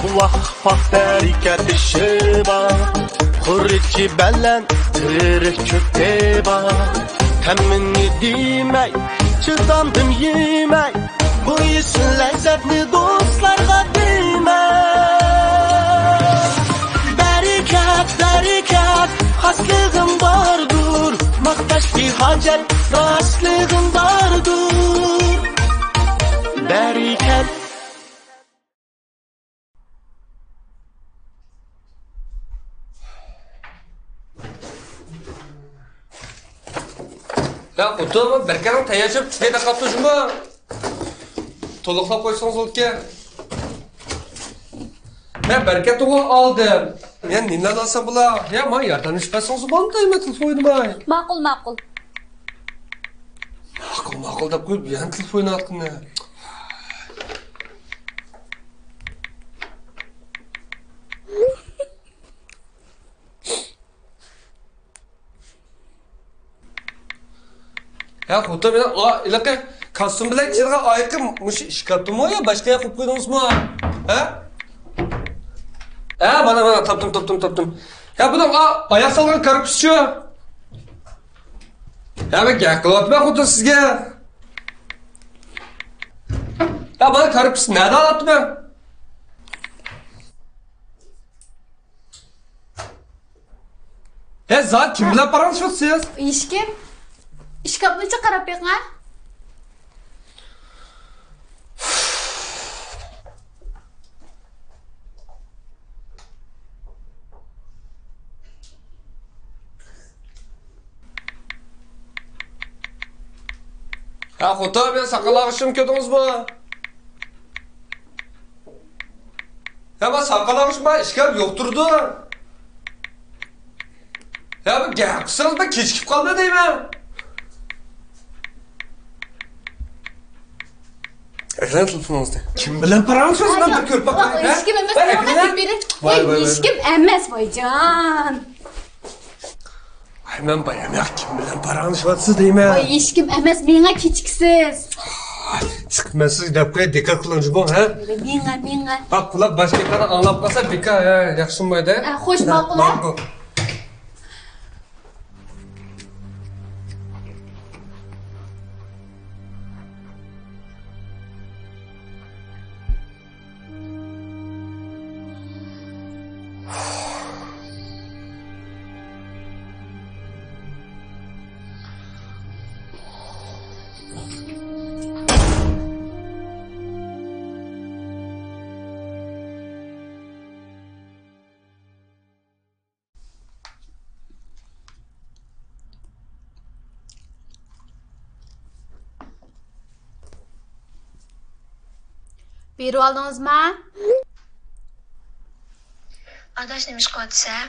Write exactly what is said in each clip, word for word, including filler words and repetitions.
بۇلاق پاختا بەرىكەت ئىشى بار، خۇرۇچى بەلەن تىرىك چۆپى بار. تەمىنى دېمەي چىدامدىم يېمەي، بۇ يېسىل لەززەتنى دوستلارغا دېمەي. بەرىكەت، بەرىكەت، خاسلىقىڭ باردۇر، ماختاشقا ھاجەت، راستلىقىڭ باردۇر. بەرىكەت. يا خوتۇن، بىر كەلگەن تەييار چىقىپ كېتىپ قاپتۇ شۇمۇ. تولۇقلاپ قويسىڭىز بولىدىكەن. يا بەرىكەتنىغۇ ئالدىم. يا نېمىلەرنى ئالسام بولا؟ يا ماڭا ياردەملىشىپ بەرسىڭىز بولامدۇ؟ مەن تېلېفون ئوينىماي. ماقۇل، ماقۇل. ماقۇل، ماقۇل دەپ قويۇپ يەنە تېلېفون ئويناۋاتقىنى. ھە، خوتۇن، مېنىڭ، ئا، ھېلىقى كاستيۇم بىلەن كىيىدىغان ئايىقى مۇشۇ ئىشكاپتىمۇ يا باشقا يەرگە قويۇپ قويدىڭىزمۇ؟ ھە؟ ھە، مانا، مانا، تاپتىم، تاپتىم، تاپتىم. ھە، بۇنىڭ، ئا، ئاياق سالغان كارپۇسچۇ؟ ھە، مەن گەپ قىلىۋاتىمەن خوتۇن سىزگە. ھە، مانا كارپۇس نەدە ئالاتتىمەن؟ ھە، زات كىم بىلەن پاراڭلىشىۋاتىسىز؟ ھېچكىم. ئىشكاپنى چىقىرىپ بېقىڭ. ھە، خوتۇن، مېنىڭ ساقال ئاغىشىمنى كۆردىڭىزمۇ؟ يا، مانا ساقال ئاغىشىم بار، ئىشكەپ يوقتۇرىدۇ. يا، بۇ گەپ قىلسىڭىز، بەك كېچىكىپ قالدى دەيمەن. ئەكىرىڭ تېلېفونىڭىزنى. كىم بىلەن پاراڭلىشىۋاتىسىز؟ مەن بىر كۆرۈپ باقاي. ھېچكىم ئەمەس، ۋاي، ۋاي، ۋاي. ھېچكىم ئەمەس، ۋايجان. ۋاي، مەن بايام يا كىم بىلەن پاراڭلىشىۋاتىسىز دەيمەن. ۋاي، ھېچكىم ئەمەس، مېڭە كېچىكسىز. چىقىپ مەن سىزگە دەپ قوياي، دىققەت قىلىڭ جۇمۇ، ھە؟ مېڭە، مېڭە. ھە، قۇلاق باش گېپىڭنى ئاڭلاپ قالسا بىكار، ھە، ياخشى بولمايدۇ، ھە؟ ھە، خوش، ھە، ماقۇل، ھە؟ ماقۇل. بېرىۋالدىڭىزما؟ ئاداش، نېمە ئىش قىلىۋاتىسەن؟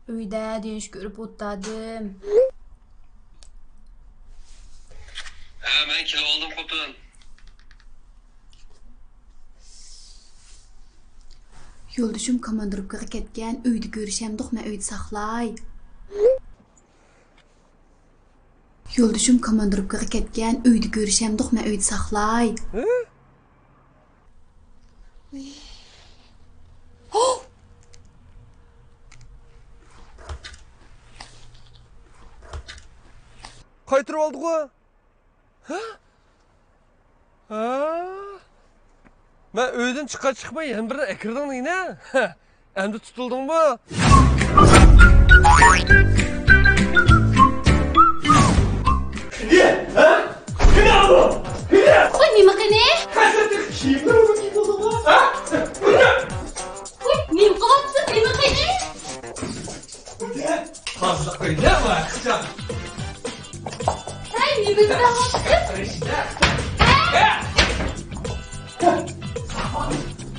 ئۆيدە دېيىش كۆرۈپ ئولتۇردۇم. ھە، مەن كېلىۋالدىم، خوتۇن. يولدىشىم كوماندىروپكىغا كەتكەن، ئۆيدە كۆرۈشەمدۇق، مەن ئۆيدە ساقلاي. يولدىشىم كوماندىروپكىغا كەتكەن، ئۆيدە كۆرۈشەمدۇق، مەن ئۆيدە ساقلاي. ھە؟ قايتۇرۇۋالدىغۇ؟ ھە؟ ھە؟ مەن ئۆيدىن چىقار چىقماي يەنە بىرنى ئەكىردىڭ دېگىنە. ئەمدى تۇتۇلدۇڭمۇ؟ قېنى، ھە؟ قېنى ئابۇ؟ قېنى؟ ۋاي، نېمە قېنى؟ ھەزرىتى كىيىملىرىڭنى كىيىپ بولدۇڭمۇ؟ ھە؟ ۋاي، نېمە قىلىۋاتىسىز؟ نېمە قېنى؟ تازىلىق ئۆيدە ۋاقىتچان. ھەي، نېمە دەۋاتىسىز؟ ھە؟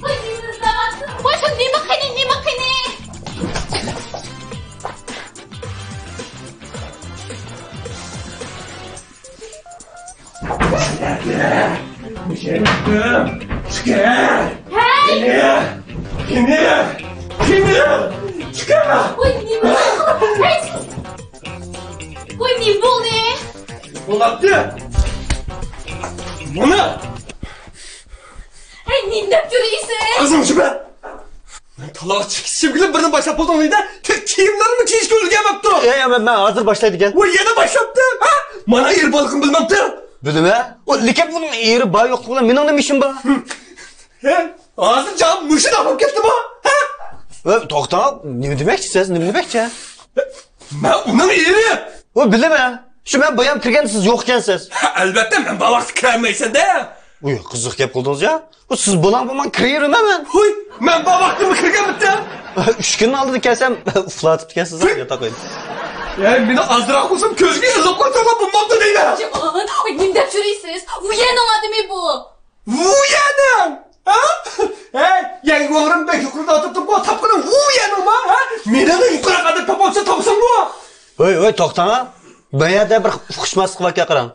ۋاي، نېمە دەۋاتىسىز؟ ۋاي، بۇ نېمە قېنى، نېمە قېنى؟ ھەي! قېنى؟ قېنى؟ قېنى؟ چىقار! ۋاي، نېمە؟ ھەي! ۋاي، نېمە بولدى؟ بولاتتى! مانا! نېمە دەپ يۈرىسىز؟ ئاغزىڭنى ئاچما! مەن تالاغا چىقىشىمگىلا بىرنى باشلاپ بولدۇڭ دەيدۇ. تېخى كىيىملىرىمنى كىيىشكە ئۈلگۈرمەپتۇ. ئەي، مەن، مەن ھازىر باشلايدىكەن. ۋاي، يەنە باشلاپتۇ. ھە؟ مانا ئېرى بارلىقىنى بىلمەپتۇ. بىلىمەن. ئۇ، لېكىن ئۇنىڭ ئېرى بار يوقلۇقى بىلەن مېنىڭ نېمە ئىشىم بار؟ ھە؟ ھازىر جان مۇشۇنداق بولۇپ كەتتىمۇ؟ ھە؟ ۋە، توختاڭ، نېمە دېمەكچى سىز؟ نېمە دېمەكچى؟ مەن ئۇنىڭ ئېرى. ۋە، بىلىمەن. شۇ مەن بايام كىرگەندە سىز يوق ئىكەنسىز. ھە، ئەلۋەتتە، مەن بار ۋاقىتتا كىرەلمەيسەن-دە. ئۇي، قىزىق گەپ قىلدىڭىز يا. بۇ سىز بولۇڭ بولماڭ كىرىۋېرىمەن مەن. ھوي، مەن بار ۋاقتىمدا كىرگەنمىتىم؟ ئۈچ كۈننىڭ ئالدىدا كەلسەم، ئۇخلاۋېتىپتىكەنسىز ياتاق ئۆيدە. يا، مېنى ئازراق بولسام كۆزگە ئىلىپ قويساڭلار بولمامدۇ دەيمەن. جان، ئاي، نېمە دەپ يۈرىسىز؟ ۋۇيەنىڭ ئادىمى بۇ. ۋۇيەنىڭ؟ ھە؟ ھەي، يەڭگە ئورۇن بەك يۇقىرىدا ئولتۇرۇپتۇ، تاپقىنىڭ ۋۇيەنىڭما؟ ھە؟ مېنىڭدىن يۇقىرىراق ئادەم تاپالمىسا تاپساڭمۇ؟ ھوي، ھوي، توختاڭ. بۇ يەردە بىر ئۇقۇشماسلىق باركەن قاراڭ.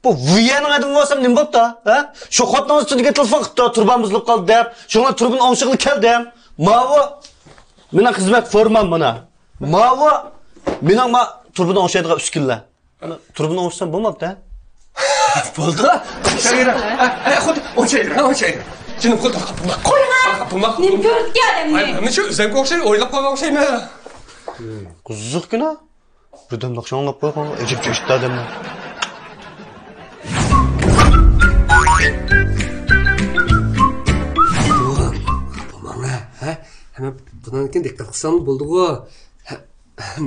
بۇ ۋۇيەنىڭ ئادىمى بولسام نېمە بوپتۇ، ھە؟ شۇ خوتۇنىڭىز تۈنۈگۈن تېلېفون قىپتۇ، تۇرۇبام بۇزۇلۇپ قالدى دەپ، شۇڭا تۇرۇبىنى ئوڭشىغىلى كەلدىم. ماۋۇ مېنىڭ خىزمەت فورمام مانا. ماۋۇ مېنىڭ ما تۇرۇبىنى ئوڭشايدىغان ئۈسكۈنىلەر. مانا تۇرۇبىنى ئوڭشىسام بولمامدۇ، ھە؟ بولدى. ئوڭشايرا. ئە، ئە، خۇددى ئوڭشايرا، ئوڭشايرا. جېنىم، قول تارقاپ بولما. قويۇڭ. تارقاپ بولما. نېمە كۆرۈپ كەلدىم؟ ئاي، مەن شۇ ئۆزۈمگە ئوخشاش ئويلاپ قالغان ئوخشايمەن. قىزىقكىنا. بىردەمدە ئاڭلاپ قويغان ئەجەب چۆچۈتتى ئادەمنى. بۇ ماڭا، ھە؟ ھەممە بۇنىڭدىن كېيىن دىققەت قىلساڭ بولدىغۇ. ھە،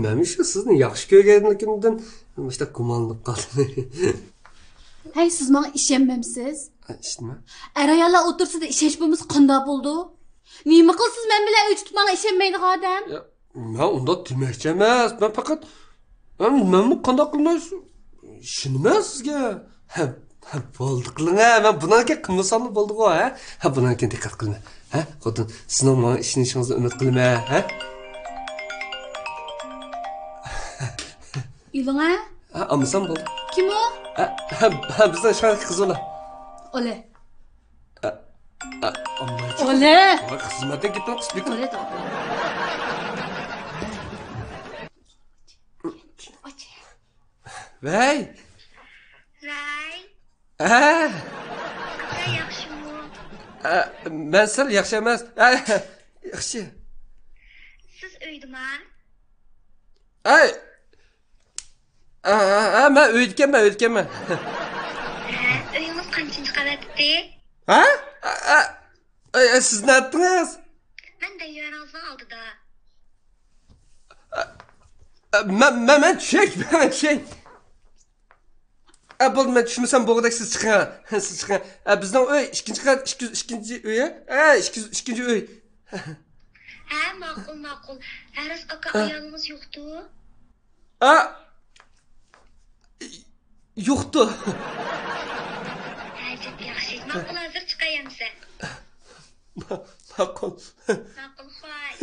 مەنمۇ شۇ سىزنى ياخشى كۆرگەنلىكىمدىن مۇشۇنداق گۇمانلىنىپ قالدىم. ھەي، سىز ماڭا ئىشەنمەمسىز؟ ھە، ئىشەنمە. ئەر-ئاياللار ئوتتۇرىسىدا ئىشەنچ بولمىسا قانداق بولىدۇ؟ نېمە قىلسىز مەن بىلەن ئۆي تۇتۇپ ماڭا ئىشەنمەيدىغان ئادەم؟ يا، مەن ئۇنداق دېمەكچى ئەمەس. مەن پەقەت، مەن، مەنمۇ قانداق قىلماي ئىشىنىمەن سىزگە. ھە، ھە، بولدى قىلىڭە. مەن بۇنىڭدىن كېيىن قىلمىساملا بولدىغۇ، ھە؟ ھە، بۇنىڭدىن كېيىن دىققەت قىلىمەن. ھە، خوتۇن، سىزنىڭ ماڭا ئىشىنىشىڭىزنى ئۈمىد قىلىمەن، ھە؟ ئېلىڭە. ھە، ئالمىسام بولدى. كىم ئۇ؟ ھە، ھە، ھە، بىزنىڭ ئىشخانىدىكى قىز بالا. ئولە. ئە، ئە، ئامماچى. ئولە. ۋاي، خىزمەتتە گېپىڭ قىسىپ كېتىپ. ئولە، توغرا. ۋەي. ۋەي. ھە. ئاكا ياخشىمۇ؟ ئە، مەن سەل ياخشى ئەمەس. ئە، ياخشى. سىز ئۆيدىما؟ ئەي. ئە، ئە، ئە، مەن ئۆيدىكەنمەن، ئۆيدىكەنمەن. ھە، ئۆيىڭىز قانچىنچى قەۋەتتى؟ ھە؟ ئە، ئە، ئە، ئە، سىز نەدىڭىز؟ مەن دەيۋەرىڭىزنىڭ ئالدىدا. ئە، ئە، مەن، مەن، مەن چۈشەي، مەن چۈشەي. ئە، بولدى، مەن چۈشمىسەم بولغۇدەك، سىز چىقىڭ. سىز چىقىڭ. ئە، بىزنىڭ ئۆي ئىككىنچى قەۋەت، ئىككى يۈز ئىككىنچى ئۆي، ئە؟ ئە، ئىككى يۈز ئىككىنچى ئۆي. ھە، ماقۇل، ماقۇل. ھەرىس ئاكا، ئە. ئايالىڭىز يوقتۇ؟ ئە، يوقتۇ. ئەجەب ياخشى. ماقۇل، ھازىر چىقاي ئەمسە. ما-، ماقۇل. ماقۇل، خاي.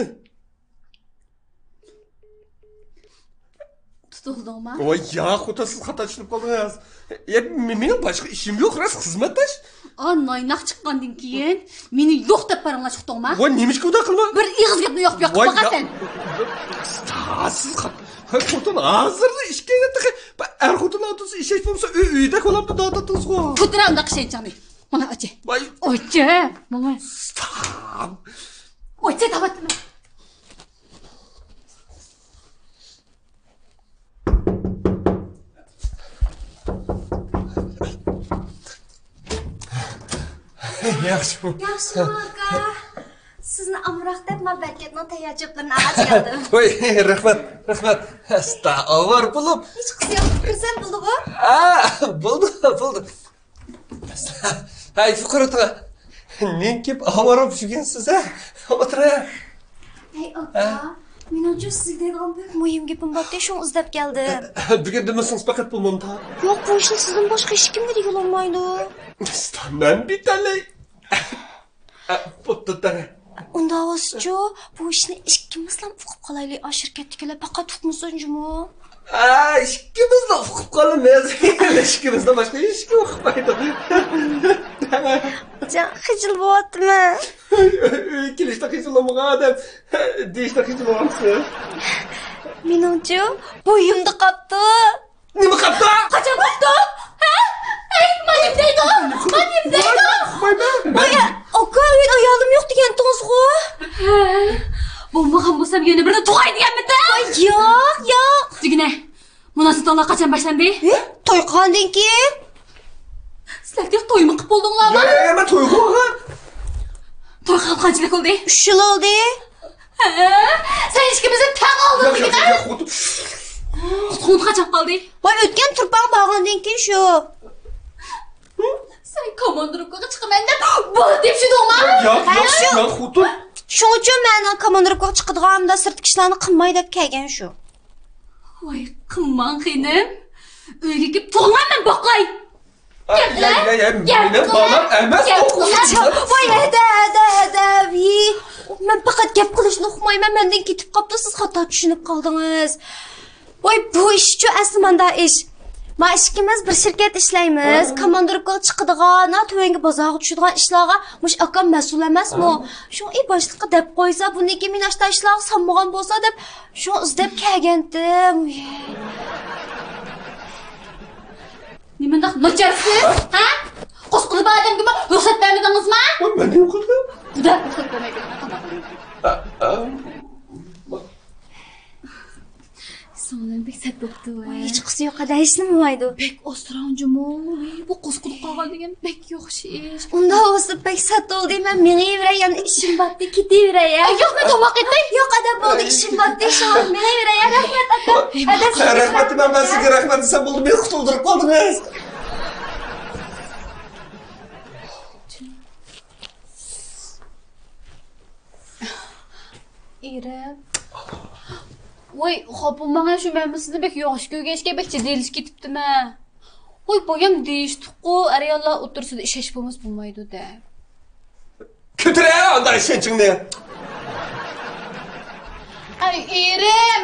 تۇتۇلدۇڭما؟ ۋاي ياق، خوتۇن، سىز خاتا چۈشىنىپ قالدىڭىز. يا، مې-، مېنىڭ باشقا ئىشىم يوق، راست خىزمەتداش. ئا، نايناق چىققاندىن كېيىن مېنى يوق دەپ پاراڭلاشقا ئۇقتۇڭما؟ ۋاي، نېمىشقا ئۇنداق قىلىمەن؟ بىر ئېغىز گەپنى يوق، يوق ۋاي، قىلغان يا-، سەن. سىز خاتا. ۋاي، خوتۇن، ھازىرلا ئىشكەينەتتىكى ئەر خوتۇنلار ئوتتۇرىسىدا ئىشەنچ بولمىسا، ئۆي، ئۆيدەك بولامدۇ، داداتىڭىزغۇ. كۆتۈرە ئۇنداق ئىشەنچىڭنى. مانا ئاچى. ۋاي. ئوچى. ماڭا. ستاپ. ئوچى، تاۋاتىمەن. ياخشىمۇ؟ ياخشىمۇ، ئاكا؟ سىزنى ئامراق دەپ، مانا بەرىكەتنىڭ تەييار چۆپلىرىنى ئاۋاز يالدىم. ۋاي، رەھمەت، رەھمەت. ئەستا، ئاۋارە بولۇپ. ھېچقىسى يوق، كىرسەم بولىدىغۇ؟ ھە، بولدى، بولدى. ھەي، فۇقرا تاغا، نېمە كېلىپ ئاۋارە بولۇپ يۈرگەنسىز، ھە؟ ئولتۇرۇڭ. ھەي، ئاكا، ھە؟ مېنىڭچۇ سىزگە دەيدىغان بەك مۇھىم گېپىم بارتى، شۇڭا ئىزدەپ كەلدىم. بۈگۈن دېمىسىڭىز پەقەت بولمامدا؟ يوق، بۇ ئىشنى سىزدىن باشقا ھېچكىمگە دېگىلى بولمايدۇ. مەن بىتەلەي. ئە، بوپتۇ، تەرە. ئۇنداق بولسىچۇ، بۇ ئىشنى ئىككىمىزلا ئۇقۇپ قالايلى، ئا، شىركەتتىكىلەر پەقەت ئۇقمىسۇن جۇمۇ. ئە، ئىككىمىزلا ئۇقۇپ قالىمىز. ئىككىمىزدىن باشقا ھېچكىم ئۇقمايدۇ. جان، خىجىل بولۇۋاتىمەن. ئۆيگە كېلىشتە خىجىل بولمىغان ئادەم دېيىشتە خىجىل بولغانسىز. مېنىڭچۇ، بويۇمدا قاپتۇ. نېمە قاپتۇ؟ قاچان قاپتۇ؟ ھە؟ ئەي، مانا نېمە دەيدۇ؟ مانا نېمە دەيدۇ؟ ۋاي، ۋاي، ۋاي. ئاكا، ئۆيدە ئايالىم يوق دېگەنتىڭىزغۇ؟ ھە. بولمىغان بولسام يەنە بىرنى تۇغاي دېگەنمىدىم؟ ئاي، ياق، ياق. دېگىنە، مۇناسىۋەتلەر قاچان باشلاندى؟ ھە؟ توي قىلغاندىن كېيىن. سىلەر تېخى تويمۇ قىلىپ بولدۇڭلارمۇ؟ ياق، ياق، ياق، مەن توي قىلغان. توي قىلغان قانچىلىك بولدى؟ ئۈچ يىل بولدى. ھە؟ سەن ئىككىمىزنى تەڭ ئالدىڭ. ياق، ياق، ياق، ياق، خوتۇن. تۇتقۇنلۇققا چاپ قالدى. ۋاي، ئۆتكەن تۇرپان بارغاندىن كېيىن شۇ. سەن كاماندىروپكىغا چىقىمەن دەپ بۇ تېپىشىدىڭما؟ ياق، ھە، ياق، شۇ. ياق، خوتۇن. شۇڭىچۇ مەن كاماندىروپكىغا چىقىدىغاندا سىرتتىكى ئىشلارنى قىلماي دەپ كەلگەن شۇ. ۋاي، قىلماڭ خېنىم. ئۆيگە كېلىپ تۇرۇڭلار، مەن باقاي. ئا، يا، يا، يا، مېنىڭ بالام ئەمەس ئۇ. ۋاي، ھەدە، ھەدە، ھەدە، ۋىي. مەن پەقەت گەپ قىلىشنى ئۇقمايمەن، مەندىن كېتىپ قاپتۇ، سىز خاتا چۈشىنىپ قالدىڭىز. ۋاي، بۇ ئىشچۇ ئەسلى ماندا ئىش. ما ئىككىمىز بىر شىركەت ئىشلەيمىز. ھە. كاماندىروپكىغا چىقىدىغان، ھە، تۆۋەنگە بازارغا چۈشىدىغان ئىشلارغا مۇشۇ ئاكام مەسئۇل ئەمەسمۇ؟ ھە. شۇڭا ئى باشلىققا دەپ قويسا، بۇندىن كېيىن مېنى ئاشتا ئىشلارغا سالمىغان بولسا دەپ شۇڭا ئىزدەپ كەلگەنتىم. نېمانداق ناچارسىز؟ ھە؟ قوسقىلى بار ئادەمگىمۇ رۇخسەت بەرمىدىڭىزما؟ مەن نېمە قىلدىم؟ خۇدا رۇخسەت بەرمەيدۇ. قانداق قىلدىڭىز؟ ئا، ئا. سىڭلىم بەك سەت بوپتۇ، ۋاي. ھېچقىسى يوق، ھەدە، ھېچنېمە بولمايدۇ. بەك ئاسراڭ جۇمۇ. ۋاي، بۇ قوسقۇلۇپ قالغان دېگەن بەك ياخشى ئىش. ئۇنداق بولسا بەك سەت بولدى. مەن مېڭىۋېرەي، يەنە ئىشىم باتتى، كېتىۋېرەي، ھە؟ ئەي، يوق، مەن تاماق ئېتەي. يوق، ئەدەپ بولدى، ئىشىم باتتى، شۇڭا مېڭىۋېرەي، ھە؟ رەھمەت، ئاكا. ھەدە، رەھمەت دېمەڭ، مەن سىزگە رەھمەت دېسەم بولدى، مېنى قۇتۇلدۇرۇپ قالدىڭىز. ئېرىم. ۋاي، خاپا بولماڭ، شۇ مەن سىزنى بەك ياخشى كۆرگەچكە بەك جىددىيلىشىپ كېتىپتىمەن. ۋاي، بايام دېيىشتۇققۇ، ئەر-ئاياللار ئوتتۇرىسىدا ئىشەنچ بولمىسا بولمايدۇ دەپ. كۆتۈرە ئانداق ئىشەنچىڭنى. ئەي، ئېرىم!